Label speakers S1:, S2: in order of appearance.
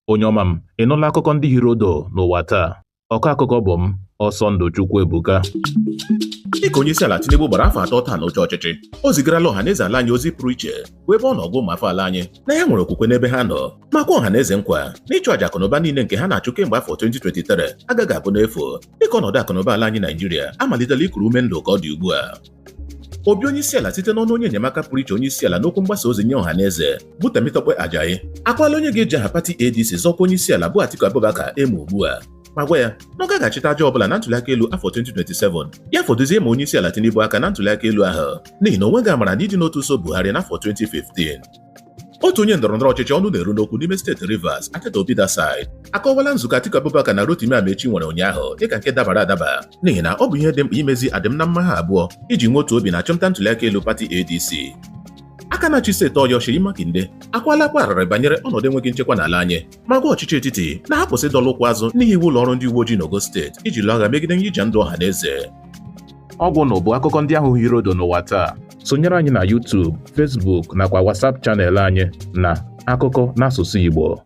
S1: Onye ọma m, ị nụla akụkọ ndị hiri odo n'ụwa taa? Ọkọ akụkọ bụ m, Ọsọndụ Chukwuebuka.
S2: Dịka onyeisiala Tinubu gbara afọ 3 taa n'oche ọchịchị, o zigarala ọhaneze ala anyị ozi pụrụ iche bụ ebe ọ nọ gwa ụmụafọ ala anyị na ya nwere okwukwe n'ebe ha nọ, ma kwa ọhaneze nkwa na ịchụ àjà akụnụba niile nke ha na-achụ kemgbe afọ 2023 agaghị abụ n'efu, dịka ọnọdụ akụnụba ala anyị Naijiria amalitela ikuru ume ndụ ka ọ dị ugbu a. Obi onyeisiala site n'ọnụ onye enyemaka pụrụ iche onyeisiala n'okwu mgbasa ozi nye ọhaneze bụ Temitope Ajayi akwala onye ga-eji aha pati ADC zọkwa onyeisiala bụ Atiku Abubakar emo ugbu a, ma gwa ya na ọ gaghị achịta aja ọbụla na ntụliaka elu afọ 2027, ya fọdụzie ma onyeisiala Tinubu aka na ntụliaka elu ahụ, n'ihi na o nweghị amara na ịdị n'otu so Buhari n'afọ 2015. Otu onye ndọrọndọrọ ọchịchị ọnụ na-eru n'okwu n'ime steeti Rivers, Ateta Obi Dasai, akọwala nzukọ Atiku Abubakar na Rotimi Amechi nwere ụnyaahụ dịka nke dabara adaba, n'ihi na ọ bụ ihe dị mkpa imezi adịm na mma ha abụọ iji nwee otu obi na achụmnta ntụliaka elu pati ADC. Aka na-achị steeti Ọyọ, Seyi Makinde, akwala akwa arịrị banyere ọnọdụ enweghị nchekwa n'ala anyị, ma gwa ọchịchị etiti na ha kwụsị ịdọla ụkwụ azụ n'ihi iwu ụlọ ọrụ ndị uwe ojii n'Ogo steeti iji lụọ agha megide nyija ndụ ọha na eze.
S1: Ọgwụ nụ bụ akụkọ ndị ahụ hiri odo n'ụwa taa. Sonyere anyị na YouTube, Facebook nakwa WhatsApp channel anyị na Akụkọ n'asụsụ Igbo.